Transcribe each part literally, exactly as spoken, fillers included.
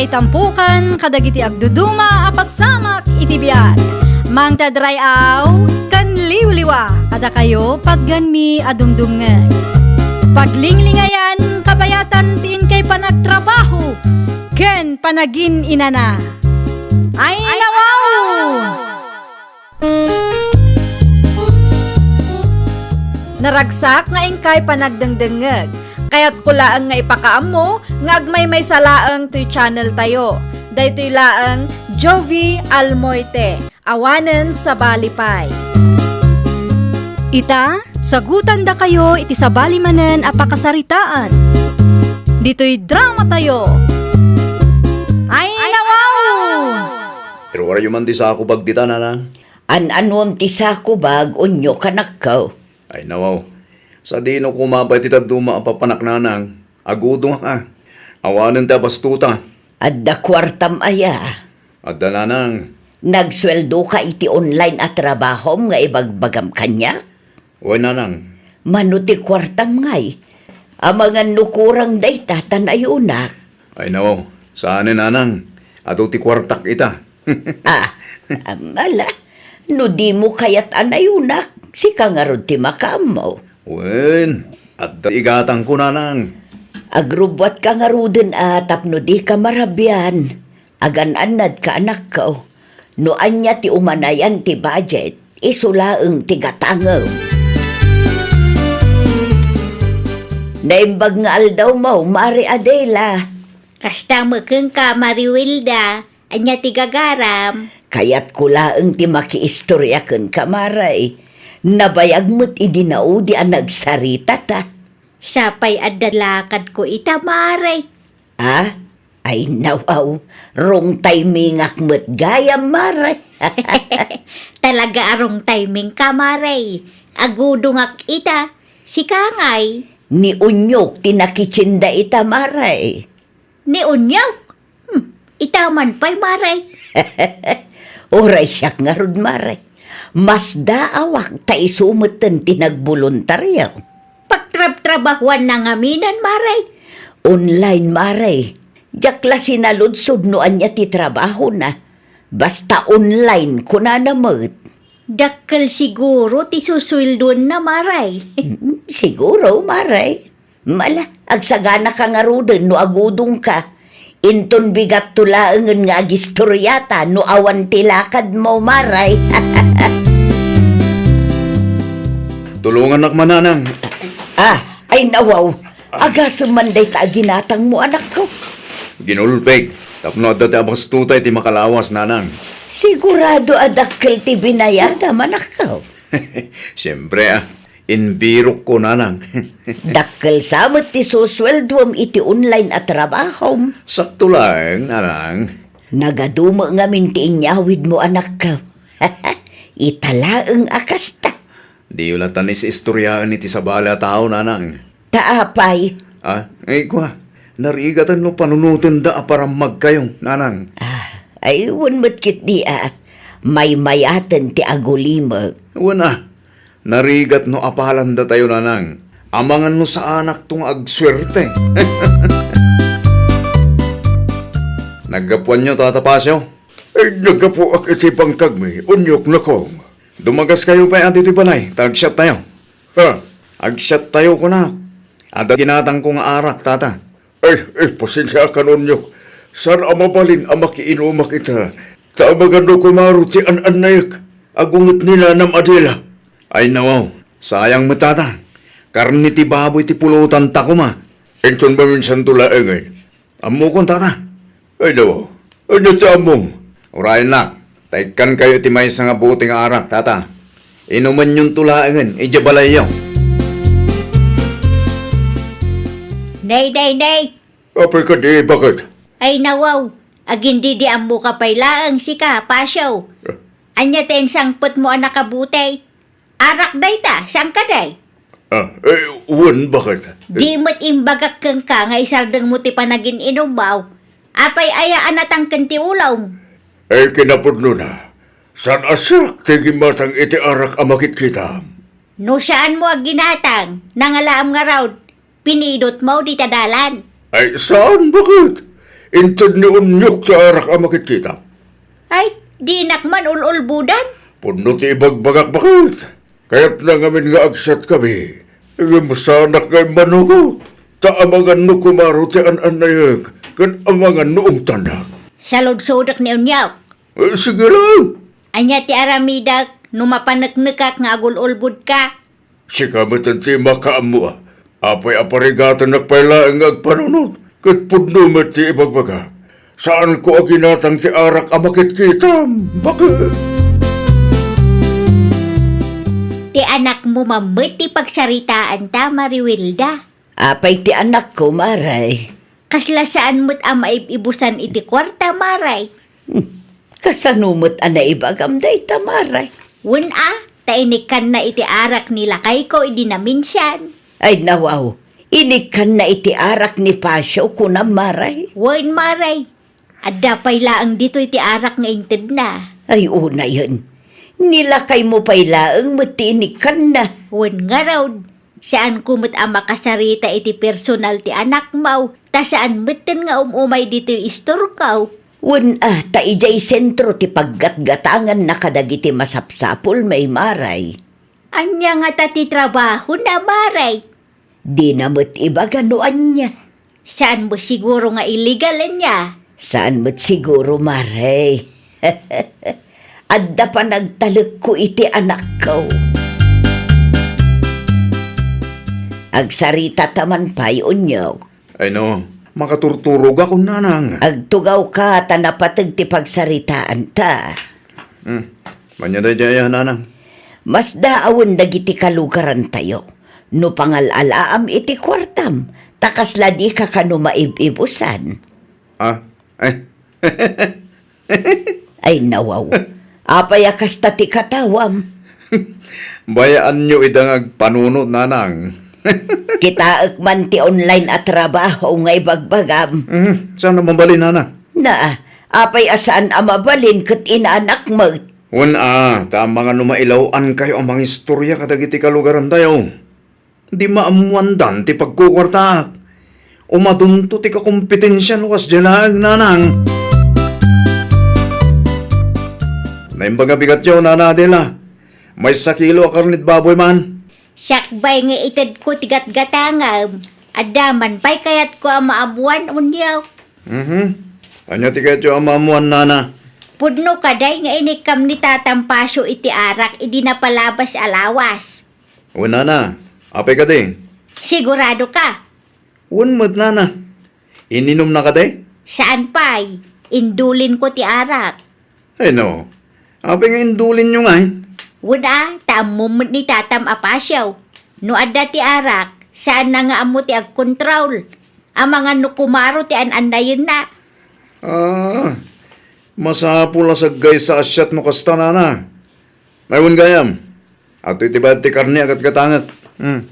Itampukan kadagiti agduduma a pasamak iti biag. Mangted ray-aw ken liwliwa kadakayo patgenmi a dumdumngeg. Paglinglingayan kabayatan ti inkay panagtrabaho ken panagin-inana. Ay, nawaw! Naragsak nga inkay panagdengdengngeg. Kayatko laeng nga ipakaammo nga agmaymaysa laeng toy channel tayo. Daytoy laeng Jovie Almoite, awanen sabali pay. Ita, sagutandakayo iti sabali manen a pakasaritaan. Ditoy drama tayo. Ay, nawaw! Iruaryo man ti sakubag dita, nanang. An-anuem ti sakubag, Onyok, anakko? Ay, nawaw. Sadino koma pay ti dadduma a papanak, nanang? Agudongak a. Awanen ti abastuta. Adda kuartam aya? Adda, nanang. Nagsueldoka iti online a trabahom nga ibagbagam kaniak? Wen, nanang. Mano ti kuartam ngay? Amangan no kurang dayta ta nayunak. Ay, nawaw. Saanen, nanang. Adu ti kuartak ita. Ah, am, ala. No dimo kayat a nayunak, sika ngarud ti makaammo. Wen, adda igatangko, nanang. Agrubbuatka ngaruden a tapno dika marabian. Agan-annadka, anakko. No ania ti umanayan ti budget, isu laeng ti gatangem. Naimbag nga aldawmo, Mare Adela. Kasta met kenka, Mare Wilda. Ania ti gagaram? Kayatko laeng ti makiistoria kenka, Mare. Nabayag met idi naudi a nagsaritata. Sapay adda lakadko ita, Mare. Ah? Ay, nawaw. Wrong timingak met gayam, Mare. Talaga a wrong timingka, Mare. Agudongak ita. Sika ngay? Ni Onyok ti nakitienda ita, Mare. Ni Onyok? Hmm, ita man pay, Mare. Uray siak ngarud, Mare. Masdaawak ta isu metten ti nagboluntario. Pagtrabtrabahuanna ngaminen, Mare? Online, Mare. Diak la sinaludsod no ania ti trabahona. Basta online, kunana met. Dakkel siguro ti susueldoenna, Mare. Mm, siguro, Mare. Mala, agsaganaka ngaruden no agudongka. Inton bigatto laengen nga agistoriata no awan ti lakadmo, Mare. Tulongannak man, nanang. Ah, ay nawaw. Agasem man dayta a ginatangmo, anakko. Ginulpig, tapno adda ti abastuta iti makalawas, nanang. Sigurado a dakkel ti binayadam, anakko. Siempre, ah. Imbirokko, nanang. Dakkel sa met ti susueldoem iti online a trabahom. Sakto laeng, nanang. Nagadu met ngamin ti inyawidmo, anakko. Ita laeng a kasta. Diyo latta isistoriaen iti sabali a tao, nanang. Ta apay? Ah, ay, kua, narigaten no panunotenda a parammagkayo, nanang. Ah, ay, wen met ketdi a. Maymayaten ti agulimek. Wen a, narigat no apalanda tayo, nanang. Amangan no saanakto nga agsuerte. Naggapuanyo, Tata Pasio? Ay, naggapuak iti bangkagmi, Onyok, nakong. Dumagaskayo pay adi ti balay, ta agsiattayo. Ha? Agsiattayo, kunak. Adda ginatangko nga arak, tata. Ay, ay, pasensiaakan, Onyok. Saan a mabalin a makiinumak ita. Ta amangan no kumaro ti an-annayek. Agunget ni nanam Adela. Ay, nawaw. Sayang met, tata. Karne ti baboy ti pulotanta koma. Inton maminsanto laengen. Ammokon, tata. Ay, daw. Ania ti ammom? Urayennak, ta ikkankayo iti maysa nga bote nga arak, tata. Inumenyonto laengen idiay balayyo. Nay, nay, nay! Apay kadi, baket? Ay, nawaw. Agin-didiammoka pay laeng sika, Pasio. Eh. Ania ti insangpetmo a nakabote? Arak dayta, saan kadi? Ah, eh, wen, baket? Di met imbagak kenka nga isardengmo ti panagin-inummo. Apay aya a natangken ti ulom? Eh, kinapudnona, saan a siak ti gimmatang iti arak a makitkitam. No saanmo a ginatang, nangalaam ngarud. Pinidotmo dita dalan. Ay, saan, baket? Inted ni Onyok ti arak a makitkitam. Ay, dinak man ul-ulbodan. Pudno ti ibagbagak, baket. Kayatna ngamin nga agsiatkami. Ngem saanak nga immanugot. Ta amangan no kumaro ti an-annayek, ken amangan no ungtanak. Saludsodek ni Onyok. Eh, sige lang. Ania ti aramidek no mapaneknekak nga agul-ulbodka? Sika met ti makaammo a. Apay a parigatennak pay laeng nga agpanunot, ket pudno met ti ibagbagak. Saanko a ginatang ti arak a makitkitam. Baket. Ti anakmo man met ti pagsaritaanta, Mariwilda. Apay ti anakko, Maray? Kasla saan met a maib-ibusan iti kuarta, Maray. Hmm. Kasano met a naibagam dayta, Maray? Wen a, ta inikkanna iti arak ni lakayko idi naminsan. Ay, nawaw. Inikkanna iti arak ni Pasio, kunam, Maray? Wen, Maray. Adda pay laeng ditoy ti arak nga intedna. Ay, unayen. Ni lakaymo pay laeng met ti inikkanna. Wen ngarud, saanko met a makasarita iti personal ti anakmo, ta saan metten nga um-umay ditoy istorko. Wen a, ta idiay sentro ti paggatgatanganna kadagiti masapsapulmi, Maray. Ania ngata ti trabahona, Maray? Dina met ibaga no ania. Saan met siguro nga illegal, ania? Saan met siguro, Maray. Adda panagtalekko iti anakko. Agsaritata man pay, Onyok. Ay no, makaturturogak, Nanang. Agtugawka ta napateg ti pagsaritaanta. Hmm, ania daydiay, Nanang? Masdaawen dagiti kalugarantayo no pangal-alaam iti kuartam, ta kasla dika kano maib-ibusan. Ah, eh. Ay, nawaw. Apay a kasta ti katawam? Bayaanyo ida nga agpanunot, Nanang. Kitaek man ti online a trabaho nga ibagbagam. Mhm, saan a mabalin, Nana? Na, apay a saan a mabalin ket inaanak met? Wen a, ta amangan no mailaw-ankayo a mangistorya kadagiti kalugarantayo. Di maammoandan ti pagkukuartaak. Umadunto ti kakompetensia no kasdiay laeng, Nanang. Naimbag a bigatyo, Nana Adela. Maysa kilo a karnit baboy man. Sakbay nga itedko ti gatgatangam, adda man pay kayatko a maammoan, Onyok. Mhm. Ania ti kayatyo a maammoan, Nana? Pudno kadi nga inikkam ni Tatam Pasio iti arak idi napalabas a lawas? Wen, Nana. Apay kadi? Sigurado ka? Wen met, Nana. Ininumna kadi? Saan pay. Indulinko ti arak. Ay no. Apay nga indulinyo ngay? Wen a, ta ammom met ni Tatam a Pasio. No adda ti arak, saanna nga ammo ti agkontrol. Amangan no kumaro ti an-annayenna. Ah, masapul a saggaysa a siat no kasta, Nana. Ay, wen gayam. Adtoy ti bayad ti karne a gatgatangek. Hmm.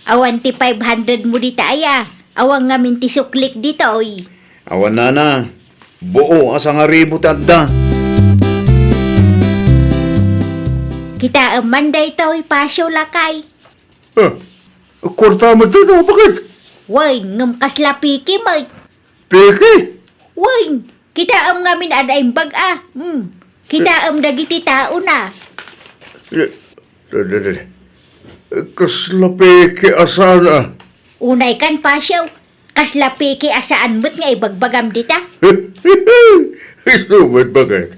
Awan ti five hundred mo dita aya. Awan ngamin ti suklik ditoy. Awan, Nana. Buo a sangaribu ti adda. Kitaem man daytoy, Pasio, lakay. Eh, kuarta met dayta, baket? Wen, ngem kasla peke met. Peke? Wen, kitaem ngamin a naimbag a. Hmm. Kitaem dagiti taona. Eh, eh, eh, eh. Kasla peke a saan a. Unaykan, Pasio. Kasla peke a saan met nga ibagbagam dita. Isu met, baket.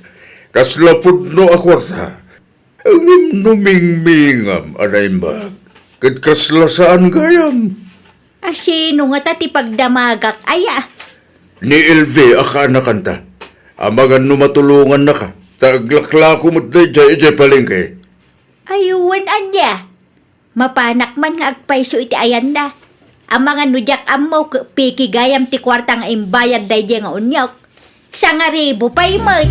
Kasla pudno a kuarta. Ngem no mingmingam a naimbag, ket kasla saan gayam. A sino ngata ti pagdamagak aya? Ni Elvi a kaanakanta. Amangan no matulongannaka, ta aglaklako met daydiay idiay palengke. Ay, wen ania? Mapanak man nga agpayso iti ayanna. Amangan no diak ammo, ke-, peke gayam ti kuarta nga imbayad daydiay nga onyok. Sangaribu pay met.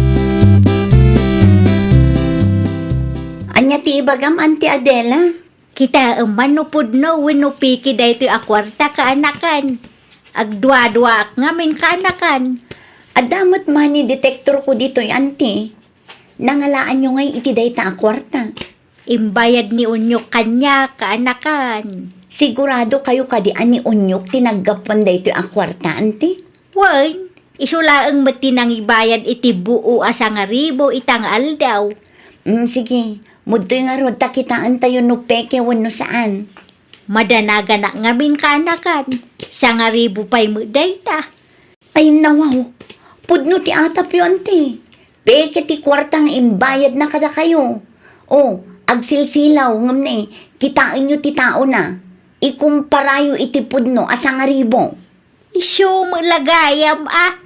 Ania ti ibagam, Auntie Adela? Kitaem man no pudno wenno peke daytoy a kuarta, kaanakan. Agduaduaak ngamin, kaanakan. Adda met money detector ko ditoy, Auntie. Nangalaanyo ngay iti dayta a kuarta? Imbayad ni Onyok kaniak, kaanakan. Sigurado kayo kadi a ni Onyok ti naggapuan daytoy a kuarta, Auntie? Wen, Isu laeng met ti nangibayad iti buo a sangaribu ita nga aldaw. Mm, sige. Mudtoy ngarud ta kitaentayo no peke wenno saan. Madanaganak ngamin kanakan. Sangaribu pay met dayta. Ay, nawaw. Pudno ti atapyo, anti. Peke ti kuarta nga imbayadna kadakayo. O, agsilsilaw, ngem ne, kitaenyo ti taona. Ikumparayo iti pudno a sangaribu. Isu met la gayam a.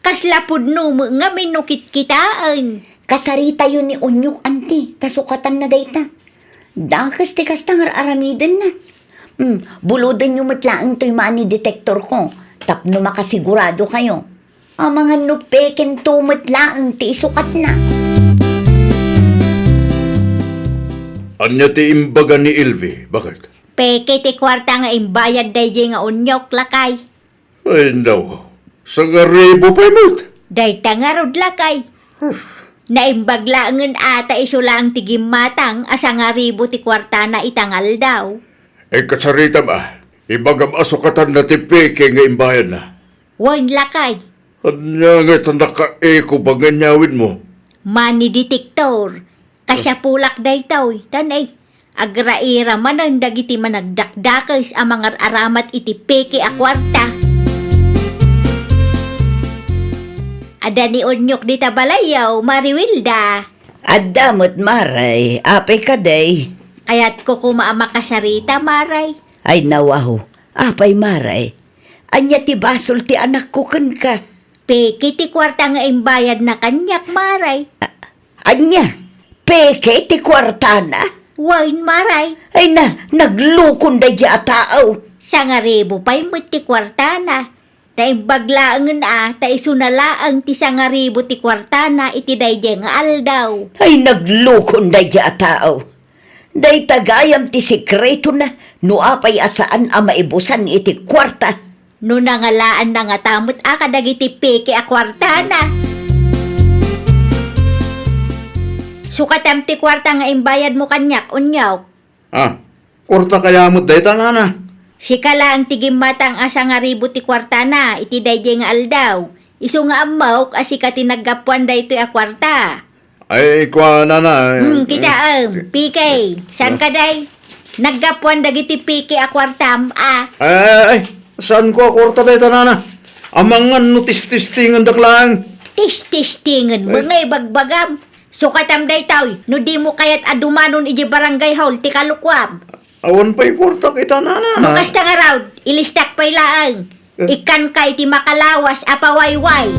Kasla pudno met ngamin no kitkitaen. Kasaritayo ni Onyok, anti, ta sukatanna dayta. Dakes ti kasta nga ar-aramidenna. Hmm, bulodenyo met laeng toy money detector ko, tapno makasigurado kayo. Amangan no pekento met laeng ti isukatna. Ania ti imbaga ni Elvi? Baket? Peke ti kuarta nga imbayad daydi nga Onyok, lakay. Ay, no. Sangaribu pay met. Dayta ngarud, lakay. Naimbag laengen a ta isu laeng ti gimmatang a sangaribu ti kuartana ita nga aldaw. E, kasaritam a, ibagam a sukatanna ti peke nga imbayadna. Wen, lakay. Ania nga ita nakaeko ba nga inyawidmo? Money detector. Kasiapulak daytoy, tan ay, agraira manen dagiti managdakdakes a mangar-aramat iti peke a kuarta. Adda ni Onyok dita balayyo, Mari Wilda. Adda met, Maray. Apay kadi? Kayatko koma a makasarita, Maray. Ay, nawaw. Apay, Maray? Ania ti basol ti anakko kenka? Peke ti kuarta nga imbayadna kaniak, Maray. A-, ania? Peke ti kuartana? Wen, Maray. Ay na, naglukon daydi a tao. Sangaribu pay met ti kuartana. Naimbag laengen a, ta isuna laeng ti sangaribu ti kuartana iti daydi nga aldaw. Ay, naglukon daydi a tao. Dayta gayam ti sekretona no apay a saan a maibusan iti kuarta. No nangalaanna ngata met a kadagiti peke a kuartana. Sukatam ti kuarta nga imbayadmo kaniak, Onyok. Ah, kuarta kaya met dayta, nana? Sika laeng ti gimmatang a sangaribu ti kuartana iti daydi nga aldaw. Isu nga ammok a sika ti naggapuan daytoy a kuarta. Ay, kua, nana, eh, Hmm, kitaem, eh, peke. Saan ah? Kadi? Naggapuan dagiti peke a kuartam, a. Ay, ay, ay, saan ko a kuarta dayta, nana? Amangan no tististingendak laeng. Tististingenmo Eh. nga ibagbagam. Sukatam daytoy, no dimo kayat a dumanon idiay barangay hall ti kalukuam. Awan pay kuartak ita, nana. No kasta ngarud, ilistak pay laeng. Eh. Ikkanka iti makalawas a pawayway.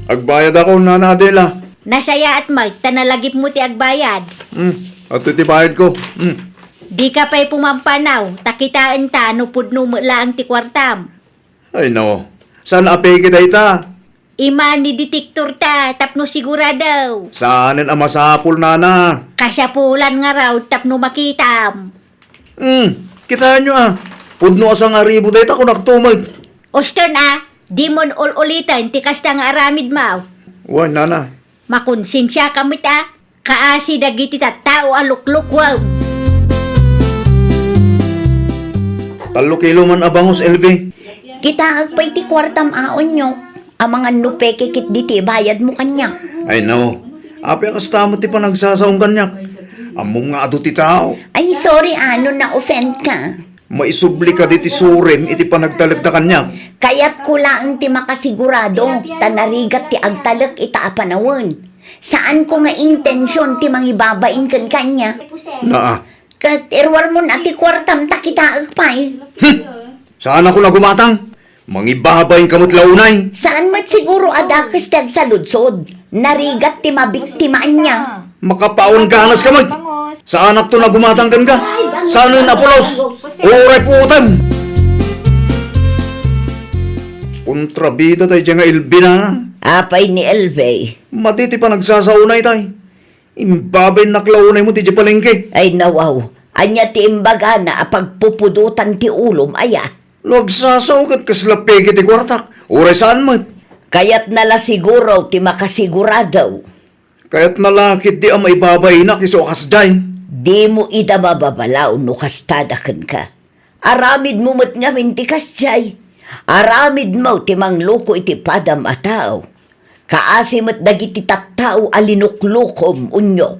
Agbayadakon, nana Adela. Nasayaat met, ta nalagipmo ti agbayad. Hmm, adtoy ti bayadko. Hmm. Dika pay pumampanaw, ta kitaenta no pudno met laeng ti kuartam. Ay, no. Saan a peke dayta? I-money detector ta, tapno sigurado. Saanen a masapul, nana? Kasapulan ngarud tapno makitam. Hmm, kitaenyo a. Pudno a sangaribu dayta, kunak tumet. Uston a, dimon ul-uliten ti kasta nga aramidmo. Wen, nana. Makonsensiaka met a, kaasi dagiti tattao a luklukuem. Tallo kilo man a bangus, Elvi. Kitaek pay ti kuartam a, Onyok. Amangan no peke ketdi ti ibayadmo kaniak. Ay, no. Apay a kasta met ti panagsasaom kaniak? Ammom nga adu ti tao. Ay, sorry a, no na-offend ka. Maisubli kadi ti surim iti panagtalekda kaniak? Kayatko laeng ti makasigurado, ta narigat ti agtalek ita a panawen. Saanko nga intension ti mangibabain ken kaniak. Naa. Ket iruarmon a ti kuartam ta kitaek pay. Hmm! Saanakon a gumatang? Mangibabainka met la unay. Saan met siguro a dakes ti agsaludsod. Narigat ti mabiktima ania. Makapaon ganaska met. Saanakton a gumatang kenka. Saanen a pulos. Uray puotem. Kontrabida tay diay nga Elvi, nana. Apay ni Elvi? Madi ti panagsasaonay tay. Imbabainnak la unay met idiay palengke. Ay, nawaw. Ania ti imbagana a pagpupudotan ti ulom, aya? No agsasao ket kasla peke ti kuartak, uray saan met. Kayatna la siguro ti makasigurado. Kayatna la ketdi a maibabainak isu a kasdiay. Dimo ida mababalaw no kastada kenka. Aramidmo met ngamin ti kasdiay. Aramidmo ti mangloko iti padam a tao. Kaasi met dagiti tattao a linuklokom, unyok.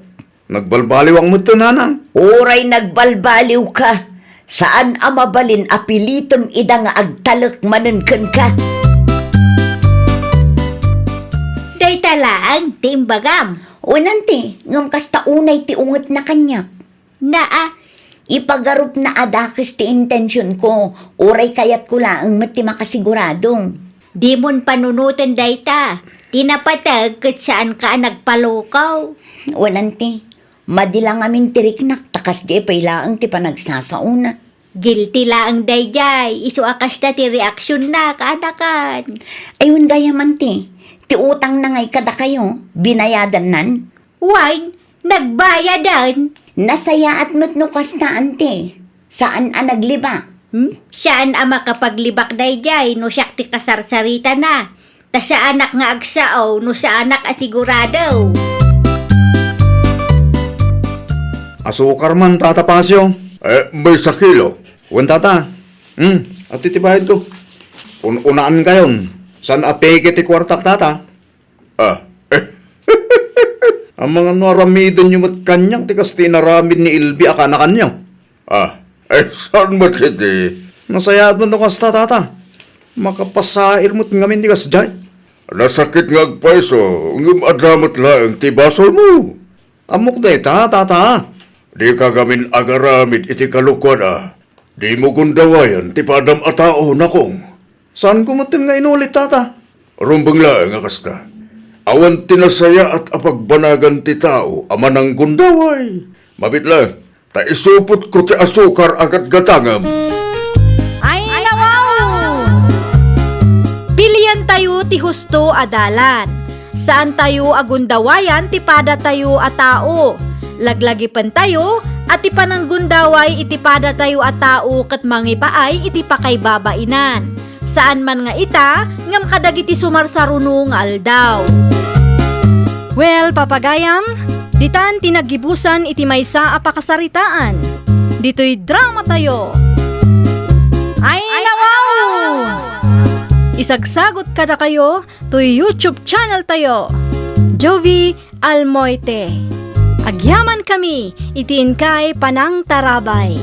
Nagbalbaliwak met, nanang. Uray nagbalbaliwka, saan a mabalin a pilitem ida nga agtalek manen kenka. Dayta laeng ti imbagam. Wen, anti, ngem kasta unay ti ungetna kaniak. Naa, ipagarupna a dakes ti intensionko, uray kayatko laeng met ti makasigurado. Dimon panunoten dayta. Ti napateg ket saanka a nagpaloko. Wen, anti, madi la ngamin ti riknak ta kasdiay pay laeng ti panagsasaona. Guilty laeng daydiay, isu a kasta ti reaksionna, kaanakan. Ay, wen gayam, anti, ti utangna ngay kadakayo, binayadannan? Wen, nagbayadan. Nasayaat met no kasta, anti. Saan a naglibak. Hmm? Saan a makapaglibak daydiay no siak ti kasarsaritana. Ta saanak nga agsao no saanak a sigurado. Asukar man, Tata Pasio. Eh, maysa kilo. Wen, Tata. Hmm, adtoy ti bayadko. Un-, unaan kayon. Saan a peke ti kuartak, Tata? Ah. Amangan no aramidenyo met kaniak ti kas ti inaramid ni Elvi a kaanakanyo. Ah, eh, saan met iti? Nasayaat met no kasta, Tata. Makapasair met ngamin ti kasdiay. Nasakit nga agpayso, ngem adda met laeng ti basolmo. Ammok dayta, Tata. Dika ngamin agaramid iti kalokuan a. Dimo gundawayan ti padam a tao, nakong. Saanko metten nga inulit, Tata. Rumbeng laeng a kasta. Awan ti nasayaat a pagbanagan ti tao a mananggundaway. Mabit laeng, ta isupotko ti asukar a gatgatangam. Ay, nawaw! Pilientayo ti husto a dalan. Saantayo a gundawayan ti padatayo a tao. Laglagipentayo a ti pananggundaway iti padatayo a tao ket mangipaay iti pakaibabainan. Saan man nga ita, ngem kadagiti sumarsaruno nga aldaw. Well, papagayam, ditan ti naggibusan iti maysa a pakasaritaan. Ditoy dramatayo. Ay, nawaw! Isagsagot kadakayo toy YouTube channel tayo, Jovie Almoite. Agyamankami iti inkay panangtarabay.